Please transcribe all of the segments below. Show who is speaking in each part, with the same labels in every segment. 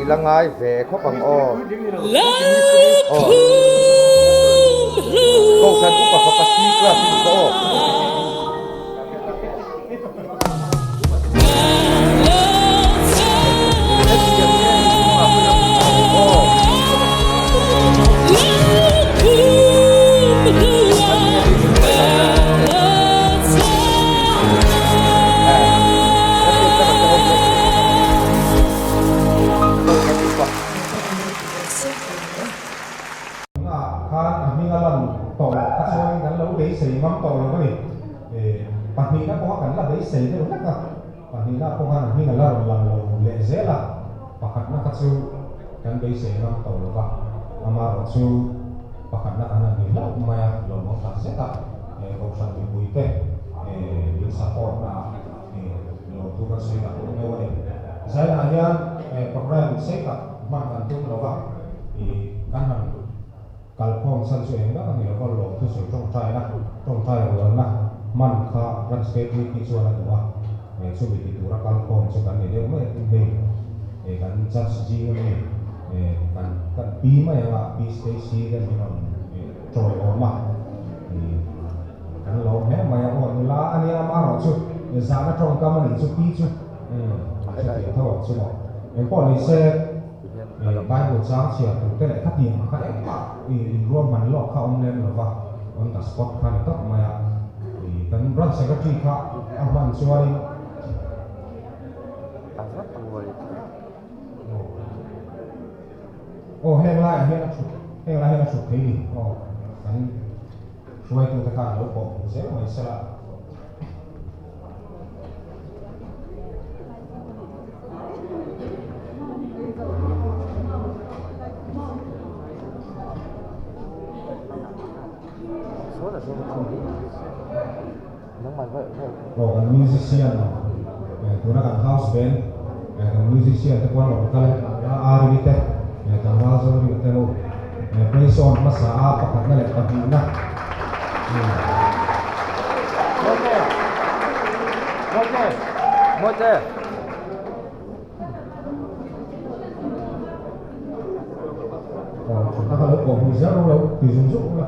Speaker 1: I la ngai ve khawp ang aw. Aw. Kohhran upa fapa C class i nih kha aw.
Speaker 2: Tunah khan a hming a lan tawh loh kha chuanin kan lo beisei ngam tawh lo a ni. Pahnihna pawha kan la beisei deuh hlek a, pahnihna pawh khan a hming a la rawn lang lo leh zel a, pakhatna kha chu kan beisei ngam tawh lo va, amaherawhchu pakhatna kan han ni hlauh mai a, lawmawm tak zet a, Kohhran mipuite min support na ah lawmthu kan sawi tak deuh deuh a ni. Zainah hian program sei tak hman kan tum lo va, kan han Kalkhawm chhan chu eng dang a ni lo va, lawmthu sawi tawngtaina, tawngtai rualna hman kha Branch KTP chuan a duh a, chumi ti tura kalkhawm chu kan ni deuh mai a tin hei kan judge zing a mi kan kan pi mai anga Pi Stacy te min rawn tawiawm a, kan lawm hle mai a, aw nula a nia amaherawh chu zahna tawngkam a nih chu pi chu chutiang tho ang chu maw engpawh ni se. Bible chang chhiar tur te leh khatiang ang kha engmah inruahman lawk kha awm lem lo va, on the spot kha ni tawp mai a. Kan branch secretary kha a hman chuanin Aw heng laiah hian a thut, heng lai hian a thut thei ni. Aw kan hruaitute khan lo pawh hmu zel mai sela. Aw kan musician tuna kan house band kan musician te pawh an rawn kal a Arini te tlangval Zorina te ho praise on hmasa a pakhatna leh pahnihna. Aw thutna kha lo kawh hmu zel ro lo ti zung zung ula.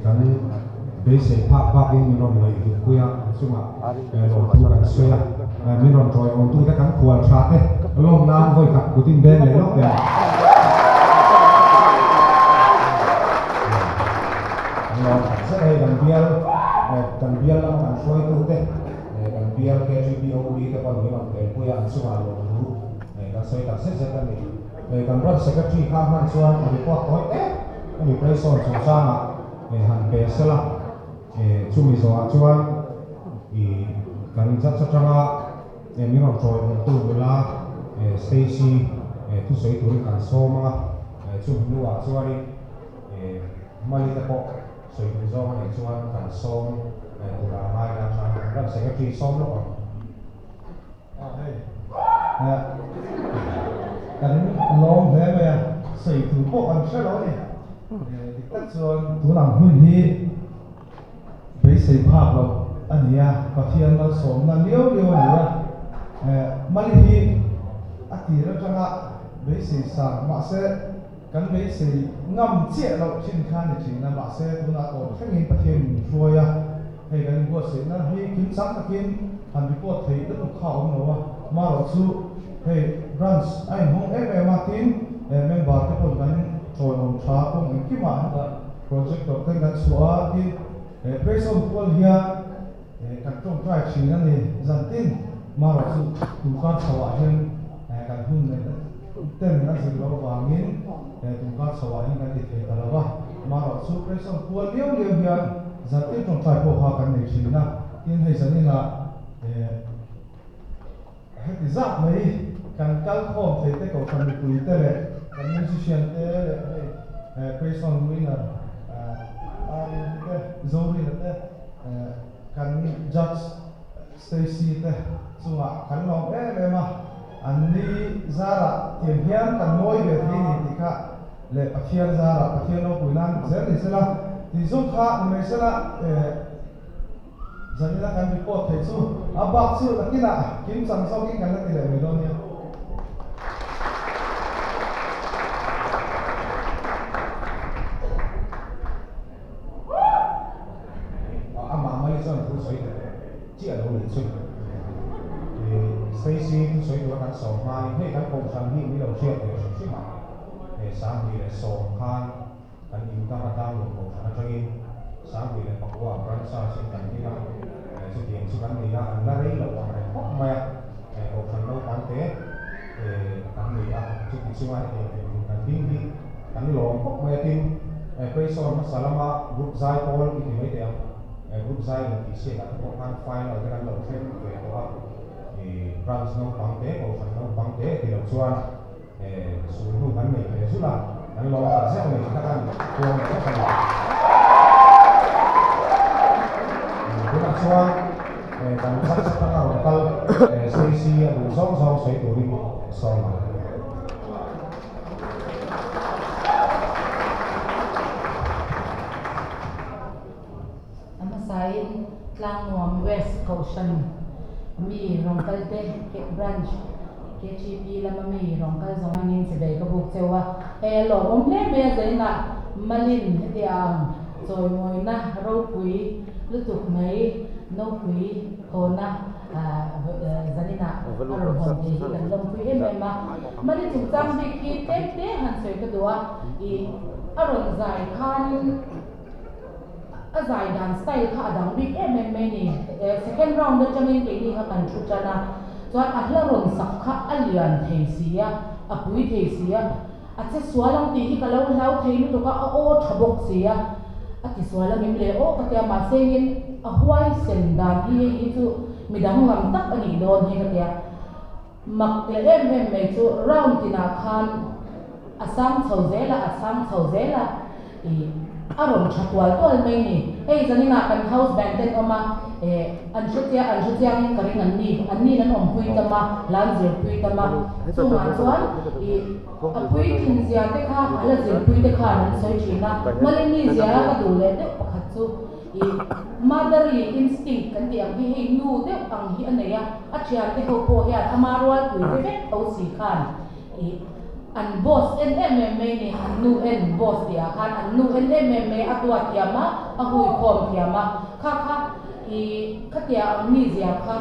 Speaker 2: Kan beisei phak bakin min rawn ngaihhlut pui a, an chungah lawmthu kan sawi a, min rawn tawiawmtute kan khual tha te lawm nan vawi khat kut in beng leh lawk teh ang. Lawm tak zet hei kan bial kan bial lama kan hruaitute kan bial KGPOB te pawn min rawn telpui a, an chungah lawmthu kan sawi tak zet zet a ni. Kan branch secretary kha hman chuan report tawi tek hemi Praysawn chungchangah han pe sela, chumi zawhah chuan kan judge atanga min rawn tawiawmtu nula Stacy thusawi turin kan sawm ang a, chumi hnuah chuanin Mali te pawh sawi duh zawng a nih chuan kan sawm turah a ngai la tha. Branch secretary sawm lawk ang.
Speaker 3: Kan lawm hle mai a, sawi tur pawh kan hre lo a ni. Dik tak chuan tun ang hun hi beisei phak loh a ni a, Pathian malsawmna liau liau a ni a. Mali hi a tir atanga beisei sang mahse kan beisei ngam chiah loh thin kha a ni thin a, mahse tunah tawp thlengin Pathian min hruai a. Hei kan inbuatsaihna hi kimchang takin han report theih lutuk kha a awm lo a, marawh chu hei branch a inhawng em em a, tin member te pawn kan tawiawm tha kawng engkimah hetah projector ten kan chhuah a, tin praise on kual hian kan tawngtai thin a ni zan tin, marawh chu tunkar chho ah hian kan hun neih ten a zir loh vangin tunkar chho ah hian kan ti thei ta lo a, marawh chu praise on kual liau liau hian Zantir tawngtai pawh kha kan nei thin a, tin hei zaninah heti zat mai kan kal khawm thei te kohhran mipui te leh kan musician te leh hei praise on winner Arini te, Zorina te, kan judge Stacy te chungah kan lawm em em a, an ni zarah tiang hian kan mawi ve thei ni tih kha leh Pathian zarah Pathian ropui nan zel ni sela tih zawng kha ni mai sela Zanina kan report theih chu a bak chu nakinah kim chang zawkin kan la ti leh mai dawn nia.
Speaker 2: Amah mai chuan thu sawi ta chiah lo nih chu. Stacy thu sawi tura kan sawm hmain hei kan kohhran hi min lo hriat ve hrim hrim a, 2010 khan Kan in dang atang lo kohhran atangin 2009 ah branch charge in kan ding a, chutiang chu kan ni a, an la rei loh ang reng khawp mai a, kohhran naupang te kan ni a, chuti chunga hetiang dinhmun kan ding hi kan lawm khawp mai a, tin Praysawn hmasa lama group zai pawl i ti mai teh ang, group zai in tih siakah te pawh khan final te kan lo thleng ve tawh a, branch naupang te, kohhran naupang te ti lo chuan. Sul hnu kan nei ve zulh a, kan lawm tak zet a ni kha kan puang leh vek a ni. Tunah chuan kan chak chak atanga rawn kal Stacy a duh zawng zawng sawi turin sawm ang.
Speaker 4: A hmasain Tlangnuam West Kohhran mi rawn kal te Branch KTP lama mi rawn kal zawng angin chivei ka buk cheu a, hei a lawmawm hle mai a zainah Malin heti ang chawimawina ropui lutuk mai nopui hawna zaninah a rawn hawn thei hi kan lawmpui em em a. Malin chungchang bik hi tlem te han sawi ka duh a, ih a rawn zai khanin, A zai dan style kha a dang bik em em mai ni. Second round atangin keini kha kan thu tan a, chuan a hla rawn sak kha a lian thei si a, a pui thei si a, a che sual ang tih hi ka lo hlau thei lutuk a, a aw tha bawk si a, a ti sual ang em le aw ka tia, mahse in a huaisen dan hi hei hi chu midang lam tak a nih dawn hi ka tia. Mak leh em em mai chu round tinah khan a sang chho zel a, a sang chho zel a, ih a rawn tha tual tual mai ni. Hei zaninah kan house band ten awm a, eh an hre chiang an hre chiangin ka ring an ni, an nin an awmpui tam a, la an zirpui tam a, chungah chuan ih a puitlin zia te kha a la zirpui te khan an sawi thin a, Malini zia ka duh leh deuh pakhat chu. Ih, motherly instinct kan tih ang hi hei nu deuh ang hi a nei a, a thiante ho pawh hian ama rualpui te vek tho si khan ih an boss en em em mai ni, an nu en boss tih ah khan an nu en em em mai, a duat thiam a, a hui khawm thiam a, kha kha ih khatia ang mizia kha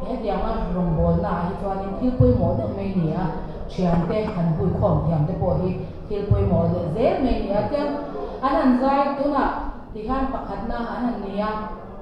Speaker 4: hetianga rawngbawlna ah hi chuanin thil pawimawh deuh mai ni a, thiante han hui khawm thiam te pawh hi thil pawimawh leh zel mai ni a, tiang an han zai tunah. Tihian pakhatna an han nei a,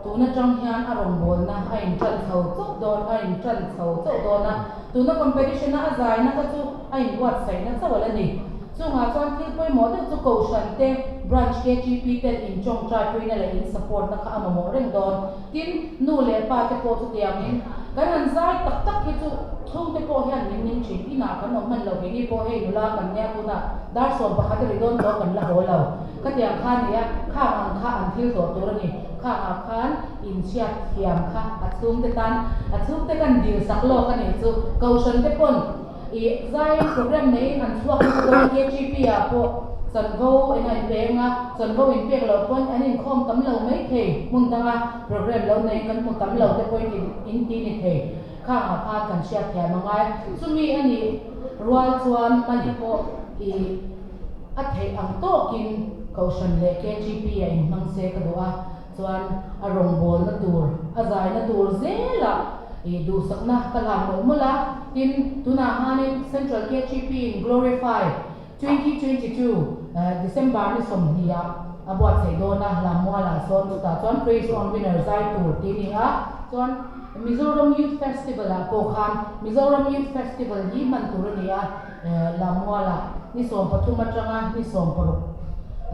Speaker 4: tun atang hian a rawngbawlna a intan chho chauh dawn, a intan chho chauh dawn a, tuna competition-a a zaina kha chu a inbuatsaihna chauh a la ni. Chungah chuan thil pawimawh deuh chu Kohhran te, Branch KTP ten intawngtai puina leh in support-na kha a mamawh reng dawn. Tin, nu leh pa te pawh chutiangin kan han zai tak tak hi chu chhungte pawh hian min ning thin. Inah kan awm hman lo, keini pawh hei nula kan nia tunah dar 11 a ri dawn tawh kan la haw lo. Khatiang kha nia, khang ang kha an thil tawh tur a ni. Khang ah khan inchhiat thiam kha a chhungte tan, a chhungte kan dil sak lawk a nih chu. Kohhran te pawn ih zai program neiin an chhuak nasa dawn KGP ah pawh chanvo eng a inpeng a, chanvo inpek loh pawn an inkhawm tam lo mai thei. Hmun danga program lo nei kan hmu tam lo te pawhin in ti ni thei. Khang ah khan kan hriat thiam a ngai. Chumi a nih rual chuan mali pawh ih. A theih ang tawkin Kohhran leh KGP a inhmang se ka duh a, chuan a rawngbawlna tur, a zaina tur zelah ih duhsakna ka hlan mawlh mawlh a. Tin, tunah khanin Central KGP in Glorify 2022 December ni 20 ah a buatsaih dawn a, Lammualah sawn chutah chuan Praise On Winner zai tur tih a ni a, chuan Mizoram Youth Festival ah pawh khan Mizoram Youth Festival hi hman tur a ni a. Lammualah ni 13 atanga ni 16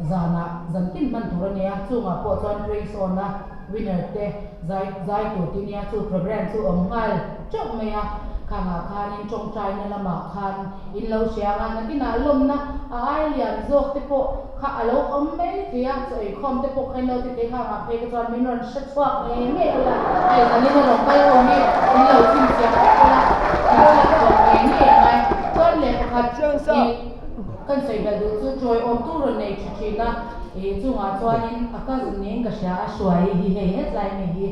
Speaker 4: zanah zan tin hman tur a nia, chungah pawh chuan praise on a winner te zai zai tur tih nia, chu program chu awm nghal teuh mai a. Khangah khanin tawngtaina lamah khan in lo hria anga nakinah lawmna a ai lian zawk te pawh kha a lo awm mai thei a, chaw eikhawm te pawh kha in lo ti thei khangah phei kha chuan min rawn hre chhuak ngei ngei ula, hei zanin a rawn kal ho hi in lo chhinchhiah vek ula, in hriat chhuah ngei ngei a ngai. Chuan leh pakhat i kan sawi belh duh chu tawiawm tu rawn nei tha thin a, i chungah chuanin a cousin niin ka hria a, Hruaii hi hei hetlai mi hi.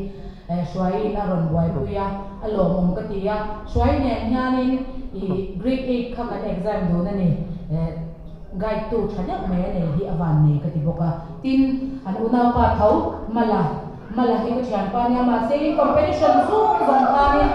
Speaker 4: Hruaiin a rawn buaipui a, a lawmawm ka ti a. Hruai nen hianin i grade eight kha kan exam dun a ni. Guide tu tha deuh mai a nei hi a van nei ka ti bawk a. Tin, an unaupa tho Mala, Mala hi ka thianpa nia mahse in competition chhung zawng khanin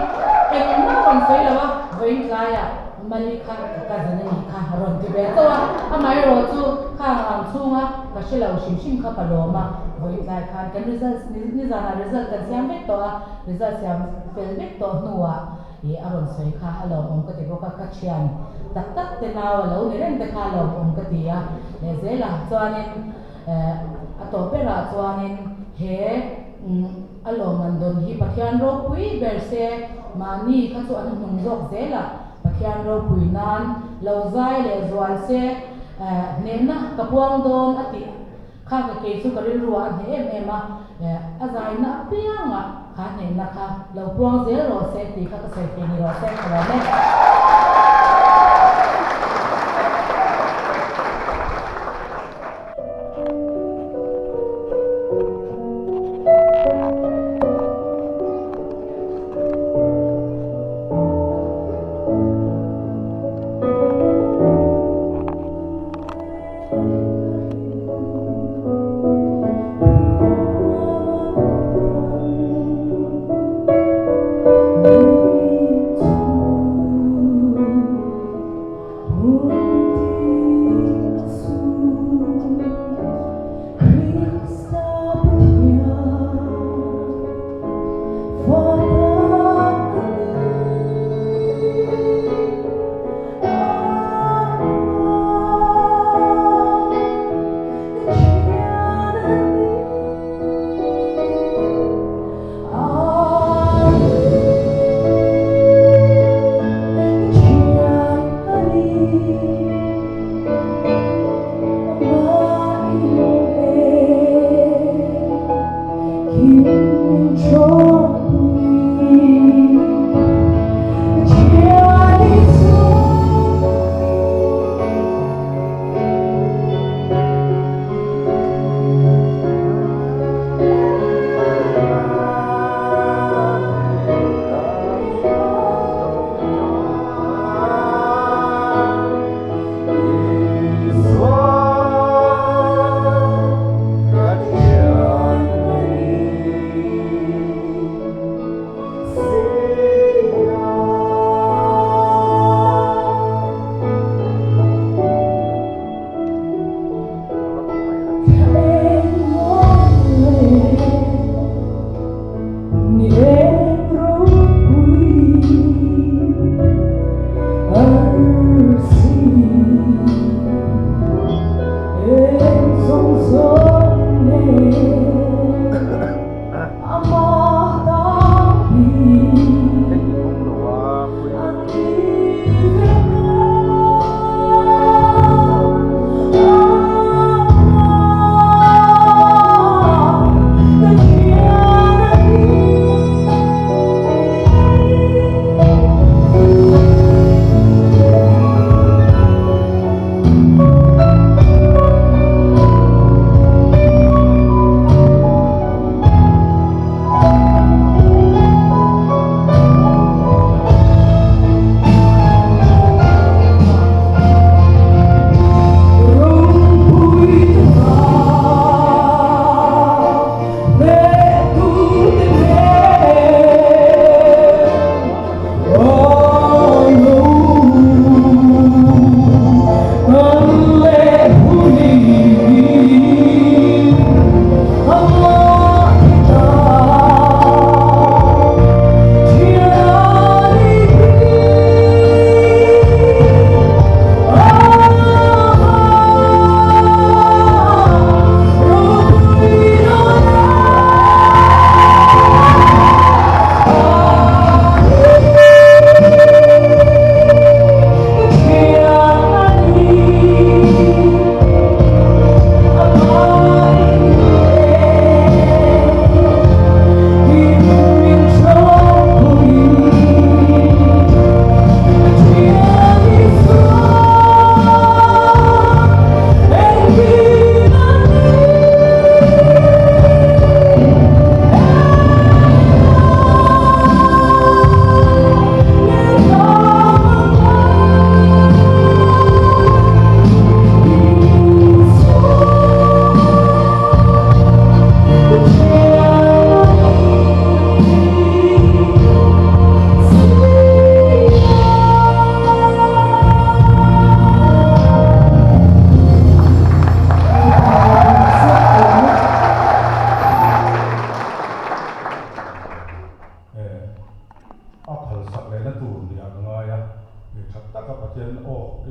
Speaker 4: engmah rawn sawi lo a, vawiin tlaiah Mali kha ka cousin a nih kha rawn ti ve chauh a, amaherawh chu khang ang chhunga ka hre lo hrim hrim kha ka lawm a, vawiin tlai khan kan result nizanah result kan siam vek tawh a, result siam fel vek tawh hnuah ih a rawn sawi kha a lawmawm ka ti bawk a, ka thian tak tak te nau a lo ni reng te kha a lawmawm ka ti a, lehzelah chuanin a tawp berah chuanin he A lawmman dawn hi Pathian ropui ber se, mahni kha chu an hnung zawk zel a, Pathian ropui nan lo zai leh zual se, hnehna ka puang dawn a tih kha ka kei chu ka rilru ah a hneh em em a, a zaina apiangah kha hnehna kha lo puang zel rawh se tih kha ka sawi thei ni rawh se ka lawm e.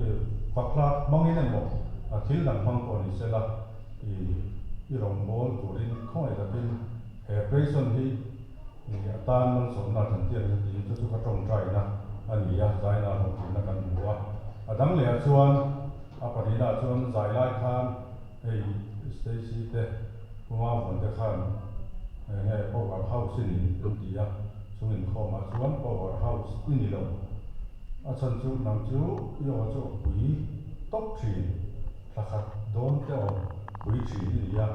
Speaker 5: i fak hla hmangin emaw a thil dang hmang pawh ni sela i i rawngbâwl turin khawngaih takin he operation hi i a tan malsawmna a chantir ang che tiin chu chu ka tawngtaina a ni a, zaina hlawhtlinna kan hmu a. A dang lehah chuan a pahnihnaah chuan zai lai khan hei Stacy te Pu Mavuan te khan eng nge power house i ni an ti a, chung inkhawmah chuan power house i ni lo. A chhan chu nang chu i aw chu a pui tawp thin, thla khat dawn te aw pui thin i ni a,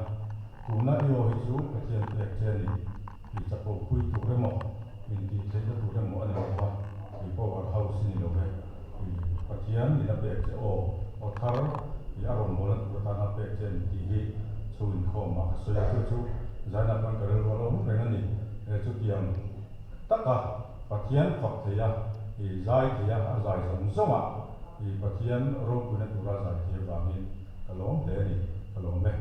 Speaker 5: tuna i aw hi chu Pathian pek che a ni, i chapo pui tur emaw, intih theihna tur emaw a ni lo va, i power house i ni lo ve, i Pathian in a pek che aw, aw thar i a rawngbawlna tur atana a pek che a ni tih hi chhung inkhawmah ka sawi a, chu chu Zainah chuan ka rilru a lo awm reng a ni, chutiang taka Pathian fak thei a, i zai thei a, a zai zawng zawng a, i Pathian ropuina tura zai thei avangin ka lawm hle a ni, ka lawm e.